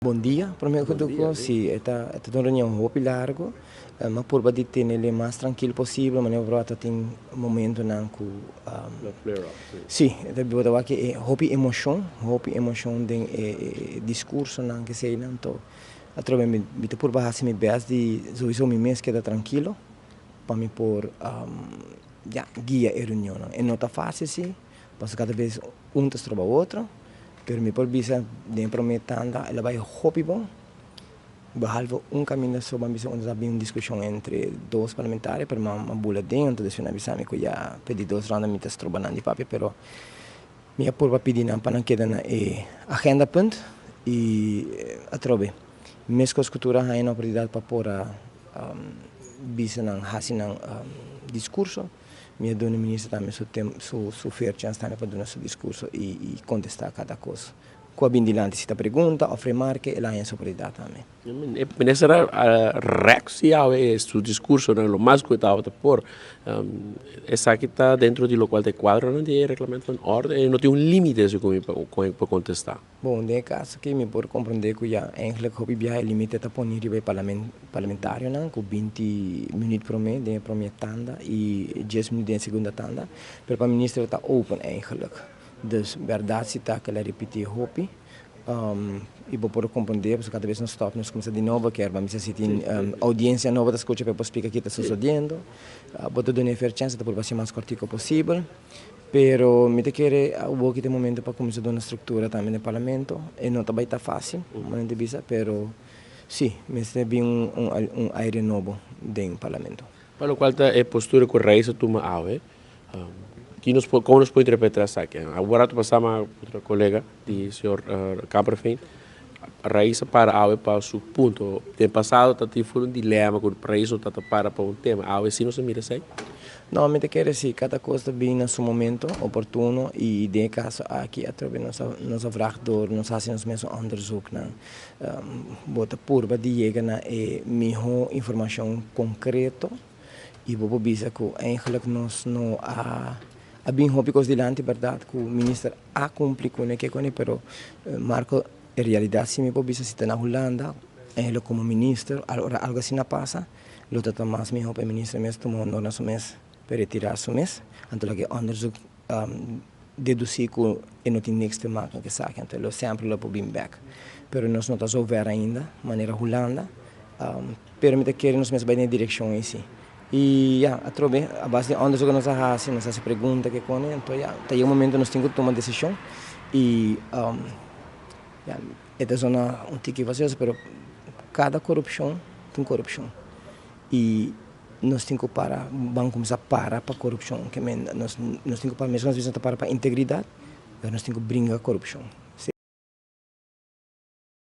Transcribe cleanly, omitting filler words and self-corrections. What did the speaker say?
Bon dia, prome ku tur kos. Si, e ta e ta un reunion hopi largu. Mi a purba di tenel'e mas trankil posibel, manera bo ta tin momentonan ku si, bo ta wak e hopi emoshon, hopi emoshon den e diskursonan keseinan. Anto atrobe mi ta purba hasi mi bes di souiso mi mes keda trankilo pa mi por ya guia e reunionnan. E no ta fásil si. Pasobra kada bes un ta stroba otro, pero mi por bisa den e prome tanda el a bai hopi bon, behalve un kaminda so ban bisa unda ta bin un diskushon entre dos parlamentario, pero mi a bula den, anto despues nan a bisa mi ku ya pa di dos ronda mi ta stroba nan di papia, pero mi a purba pidi nan pa nan keda na e agenda punt i atrobe meskos ku tur a haña nan oportunidat pa por a bisa nan hasi nan diskurso. Mi a duna minister tambe su tem su su fair chance tambe pa duna su discurso y y contesta cada cos cu a bin dilanti. Si ta pregunta of remarke el a haña su oportunidad tambe. E minister a reacci awe su discursonan lo mas cu e tabata por. Esaki ta dentro di locual ta e cuadronan di e reglamento van orde y no tin un limite segun mi pa contesta. Bon, den e kaso aki mi por komprondé ku ya eigentlik hopi biaha e limite ta poni riba e parlamentarionan ku 20 minüt promé den e promé tanda i 10 minüt den e segunda tanda, pero pa minister ta open eigentlik. Dus bèrdat si ta ku el a ripití hopi i bo por komprondé pasobra kada bes nos stòp nos kuminsá di nobo kier ban bisa si tin oudiensia nobo ta skucha pa e por splika ki ta sosodiendo. Bo ta duna e fair chance ta purba hasi mas kòrtiku posibel. Pero mi ta kere awor ki ta e momento pa cuminsa duna structura tambe den Parlamento. E no ta bay ta facil, manera di bisa, pero si, mester bin un aire nobo den Parlamento. Pa locual ta e postura cu Reyes a tuma awe, ki nos por, con nos por interpreta esaki? Awor rato pasa mi a otro colega di señor Kamperveen, Reyes a para awe pa su punto. Den pasado ta tin full un dilema cu Reyes no ta ta para pa un tema, awe si nos a mira esey? No, mi ta kere si kada kos ta bin na su momento oportuno i den e kaso aki atrobe nos a nos a vrag door nos hasi nos mes un onderzoeknan. Bo ta purba di yega na e miho informashon konkreto i bo por bisa ku eigenlijk nos no a a bin hopi kos dilanti bèrdat ku minister a kumpli kune ke kune pero Marco e realidat si mi por bisa si ta na Hulanda eigenlijk komo minister ora algo asina pasa. Lo ta ta mas mihó pa e minister mes tuma honor na su mes pa e retirá su mes. Anto loke e onderzoek dedusí ku e no tin niks te maka ku esaki, anto lo semper lo por bin bèk. Pero nos no ta zover ainda, manera Hulanda. Pero mi ta kere nos mes bai den e direkshon ei si. I ya, atrobe a base di onderzoek ku nos a hasi, nos a hasi pregunta ke kone, anto ya, ta yega un momento nos tin ku tuma desishon i ya. E ta zona un tiki fasioso pero kada korupshon tin korupshon i nos tin ku para ban kuminsá para pa korupshon ke men nos nos tin ku para meskos nos ta para pa integridat pero nos tin ku bringa korupshon.